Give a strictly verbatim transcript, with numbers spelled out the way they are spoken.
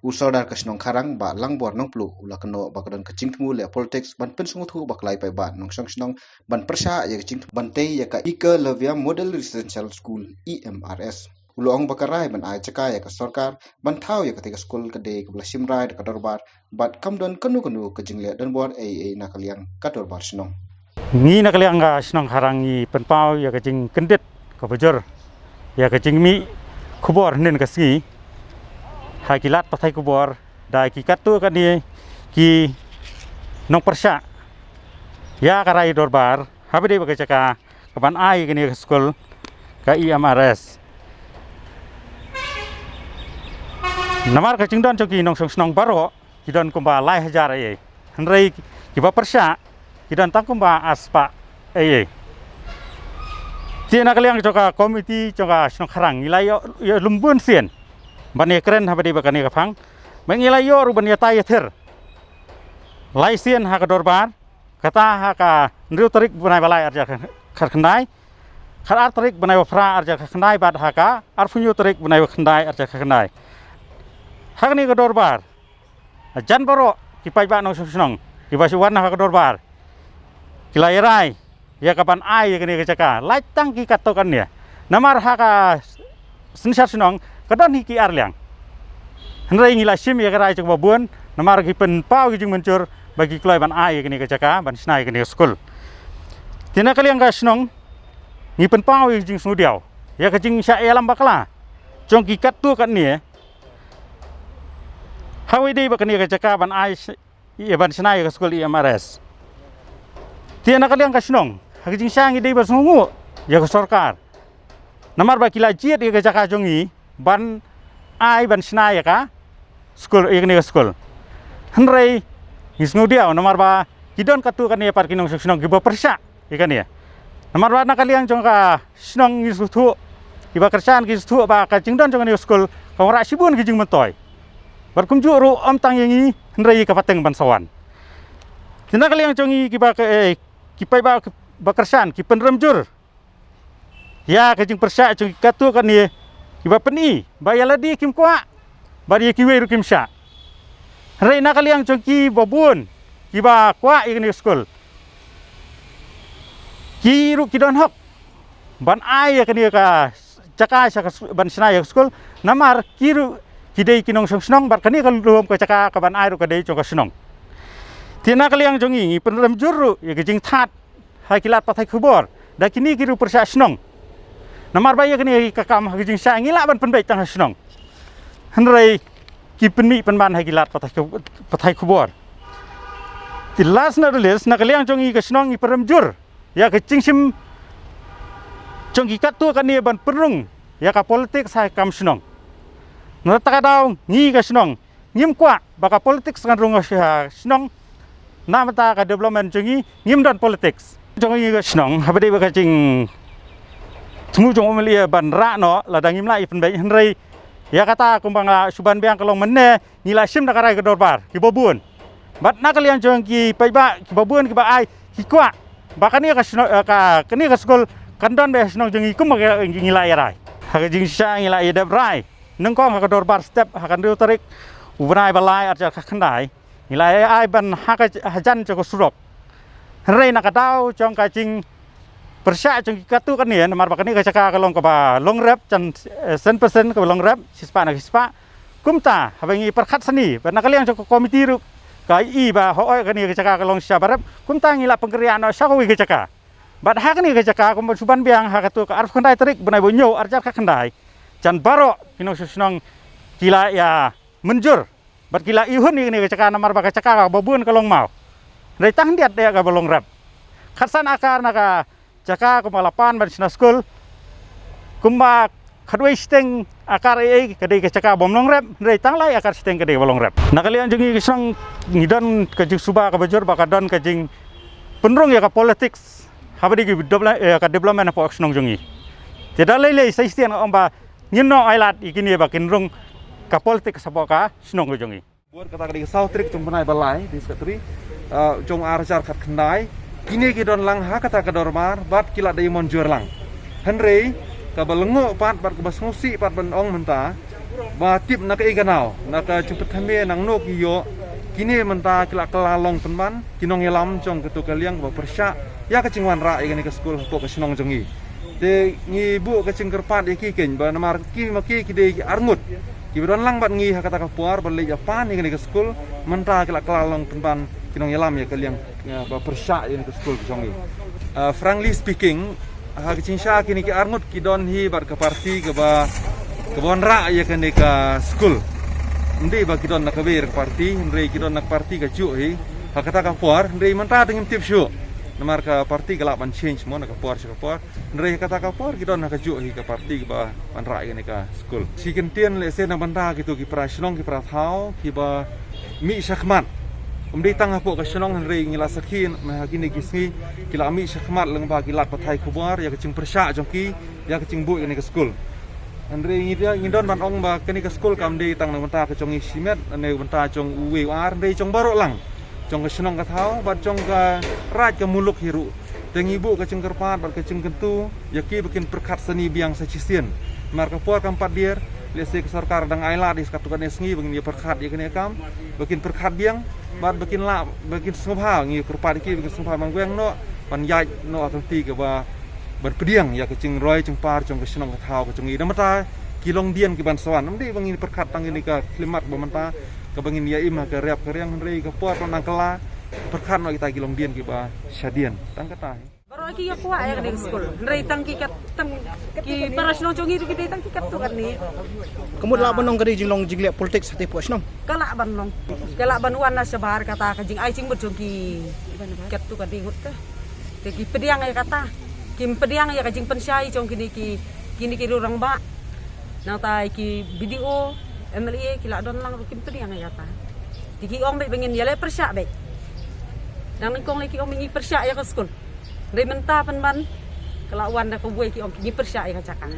U Sordar ka shnong Kharang, Bah Langbor Nongpluh, u la kynnoh ba ka don ka jingthmu leh politics ban pynsngewthuh ba ka lai paidbah nongshong shnong ban pyrshah ïa ka jingthmu ban tei ïa ka Ekalavya Model Residential School, E M R S. U la ong ba ka rai ban ai jaka ïa ka sorkar ban thaw ïa katei ka skul ka dei kaba la shim rai da ka dorbar, bad kam don kano kano ka jingleh donbor ei ei na ka liang ka dorbar shnong. Ngi na ka liang ka shnong Kharang ngi pynpaw ïa ka jingkyndit kaba jur ïa ka jingmih khubor hynnin ka sngi ha ki lad pathai khubor da ki katto katne ki nongpyrshah ïa ka rai dorbar haba dei ba ka jaka kaban ai ïa kane ka skul ka E M R S. Namar ka jingdon jong ki nongshong shnong baroh ki don kumba lai hajar ei ei. Hynrei kiba pyrshah ki don tang kumba arspah ei ei. Te na ka liang jong ka komiti jong ka shnong Kharang ngi la ïoh, ïoh lum bun sien ban ïakren haba dei ba kane ka phang. Ba ngi la ïoh ruh ban ïatai ïathir lai sien ha ka dorbar, kata ha ka hynriew tarik bnai ba lai arhajar khatkhyndai, khatar tarik bnai ba phra arhajar khatkhyndai bad ha ka arphew hynñiew tarik bnai ba khyndai arhajar khatkhyndai. Ha kane ka dorbar hajan baroh ki paidbah nongshong shnong kiba shu wan ha ka dorbar ki la ïarai ïa kaban ai ïa kane ka jaka, lait tang ki katto katne. Namar ha ka synshar shnong ka don hi ki ar liang. Hynrei ngi la shim ïa ka rai jong kiba bun namar ki pynpaw ki jingmynjur ba ki kloi ban ai ïa kane ka jaka ban shna ïa kane ka skul. Te na ka liang ka shnong ngi pynpaw ïa ka jingsngewdiaw ïa ka jingshah ïalam bakla jong ki katto katne hawei dei ba kane ka jaka ban ai sh-, ïa ban shna ïa ka skul E M R S. Te na ka liang ka shnong ha ka jingshah ngi dei ban sngewnguh ïa ka sorkar namar ba ki la jied ïa ka jaka jong ngi ban ai ban shna ïa ka skul, ïa kane ka skul. Hynrei ngi sngewdiaw namar ba ki don katto katne pat ki nongshong shnong kiba pyrshah ïa kane. Namar ba na ka liang jong ka shnong ngi sngewthuh, kiba kyrshan ki sngewthuh ba ka jingdon jong kane ka skul ka wanrah shibun ki jingmyntoi. Bad kumjuh ruh ym tang ïa ngi hynrei ïa ka pateng ban sa wan. Te na ka liang jong ngi kiba ka, eh, ki paidbah ba kyrshan ki pynrem jur ïa ka jingpyrshah jong ki katto katne kiba pyni ba ïa lade kim kwah bad ïa kiwei ruh kim shah. Hynrei na ka liang jong kiba bun kiba kwah ïa kane ka skul, ki ruh ki don hok ban ai ïa kane ka jaka sha ka s-, ban shna ïa ka skul namar ki ruh ki dei ki nongshong shnong bad kane ka lum ka jaka kaban ai ruh ka dei jong ka shnong. Te na ka liang jong ngi ngi pynrem jur ruh ïa ka jingthaw ha ki lad pathai khubor da kine ki riew pyrshah shnong. Namar ba ïa kane ka kam ha ka jingshah ngi lah ban pynbeit tang ha shnong, hynrei ki pynmih pynban ha ki lad pathai khu-, pathai khubor. Te last not the least, na ka liang jong ngi ka shnong ngi pynrem jur ïa ka jingshim jong ki katto katne ban pynrung ïa ka politics ha ka kam shnong. Na kata ka daw ngi ka shnong ngim kwah ba ka politics kan rung ha shnong. Na bynta ka development jong ngi ngim don politics. Jong ngi ka shnong haba dei ba ka jingthmu jong u M L A ban rah noh lada ngim lah ïa pynbeit, hynrei ïa kata kumba nga shu ban biang ka long mynne ngi la shim da ka rai ka dorbar kiba bun. Bad na ka liang jong ki paidbah kiba bun kiba ai ki kwah ba kane ka shnong, eh, ka, kane ka skul kan don beit ha shnong jong ngi kumba ka, ngi la ïa rai. Ha ka jingshah ngi la ïa dep rai nyngkong ha ka dorbar step ha ka hynriew tarik u bnai ba lai arhajar khatkhyndai. Ngi la ïa ai ban ha ka hajan jong ka surok. Hynrei na ka daw jong ka jingpyrshah jong ki katto katne namar ba kane ka jaka ka long kaba long rep, jan, eh, san percent kaba long rep, shispah na shispah. Kumta haba ngi pyrkhat sani bad na ka liang jong ka komiti ruh ka i ba hooid kane ka jaka ka long shisha ba rep, kumta ngi la pynkynriah noh sha kawei ka jaka. Bad ha kane ka jaka kumba shu ban biang ha kato ka arphew khyndai tarik bnai ba hynñiew arhajar khatkhyndai, jan baroh ki nongshong shnong ki la ïa mynjur bad ki la ihun ïa kane ka jaka namar ba ka jaka kaba bun ka long maw. Hynrei tang khyndiat de kaba long rep. Khatsan akar na ka jaka kumba la pan ban shna skul. Kumba khatwei shiteng akar ei ei ka dei ka jaka bym long rep, hynrei tang lai akar shiteng ka dei kaba long rep. Na ka liang jong ngi ka shnong ngi don ka jingsuba kaba jur ba ka don ka jingpynrung ïa ka politics haba dei ki develop-, eh, ka development hapoh ka shnong jong ngi. Te da lei lei sa shisien nga ong ba ngin ym ai lad ïa kine ba kin rung ka politics hapoh ka shnong ka jong ngi. Bad kata ka dei ka saw tarik jong u bnai ba lai, dei Secretary, ah, jong u arhajar khatkhyndai. Kine ki don lang ha kata ka dorbar bad ki la dei mynjur lang. Hynrei kaba lyngngoh pat bad kaba sngewsih pat ban ong mynta, Ba tip na ka ïing ka naw, na ka jingpynthem nangno ki ïoh, kine mynta ki la kylla long pynban ki nongïalam jong katu ka liang ba pyrshah ïa ka jingwanrah ïa kane ka skul hapoh ka shnong jong ngi. Te ngi buh ka jingkyrpad ïa ki keiñ ba namar ki ma ki ki dei ki arngut kiba don lang bad ngi ha kata ka por ban leit ïa pan ïa kane ka skul, mynta ki la kylla long pynban ki nongïalam ïa ka liang, ïa, ba pyrshah ïa kane ka skul jong ngi. Ah, frankly speaking, ha ka jingshisha kine ki arngut ki don hi bad ka parti kaba, kaba wanrah ïa kane ka skul. Ym dei ba ki don na kawei ka parti, hynrei ki don na ka parti kajuh hi ha kata ka por, hynrei mynta te ngim tip shuh namar ka parti ka lah ban change mo na ka por sha ka por. Hynrei ha kata ka por ki don ha kajuh hi ka parti kaba wanrah ïa kane ka skul. Shi kyntien lehse na bynta kito ki para shnong ki para thaw kiba mih shakhmat. Ym dei tang hapoh ka shnong, hynrei ngi la sakhi ma ha kine ki sngi ki la mih shakhmat lyngba ki lad pathai khubor ïa ka jingpyrshah jong ki ïa ka jingbuh ïa kane ka skul. Hynrei ngi da, ngi don ban ong ba kane ka skul kam dei tang na bynta ka jong ngi shimet, na bynta jong uwei u ar, hynrei jong baroh lang, jong ka shnong ka thaw bad jong ka raid ka muluk hi ruh. Te ngi buh ka jingkyrpad bad ka jingkyntu ïa ki ba kin pyrkhat sani biang sa shisien. Namar ka por kam pat dier, lehse ka sorkar dang ai lad hi sa katto katne sngi ba ngin ïa pyrkhat ïa kane ka kam, ba kin pyrkhat biang bad ba kin lah, ba kin sngewbha, ngi kyrpad ïa ki ba kin sngewbha ban weng noh, ban ïaid noh ha ka lynti kaba, ban pdiang ïa ka jingroi jingpar jong ka shnong ka thaw ka jong ngi. Namar ta ki longdien ki ban sa wan, ym dei ba ngin pyrkhat tang kane ka khlieh mat ba mynta kaba ngin ïa im ha ka riap ka riang, hynrei ka por ba nang kylla pyrkhat noh kita ki longdien kiba shadien. Tang kata hi. Baroh ki ïa kwah ïa kane ka skul, hynrei tang ki kat, tang ki para shnong jong ngi ruh ki dei tang ki katto katne. Ka mut lah ban long ka dei jinglong jingleh politics ha te pdeng shnong. Ka lah ban long, ka lah ban wan na shabar kata ka jingai jingmut jong ki katto katne ngut ka. Te ki pdiang ïa kata, kim pdiang ïa ka jingpynshai jong kine ki, kine ki rangbah. Nangta ki B D O, M L A ki la don lang ruh kim pdiang ïa kata. Te ki ong beit ba ngin ïaleh pyrshah beit. Dang nyngkong lei ki ong ba ngi pyrshah ïa ka skul. Hynrei mynta pynban ka la wan da kawei, ki ong ngi pyrshah ïa ka jaka.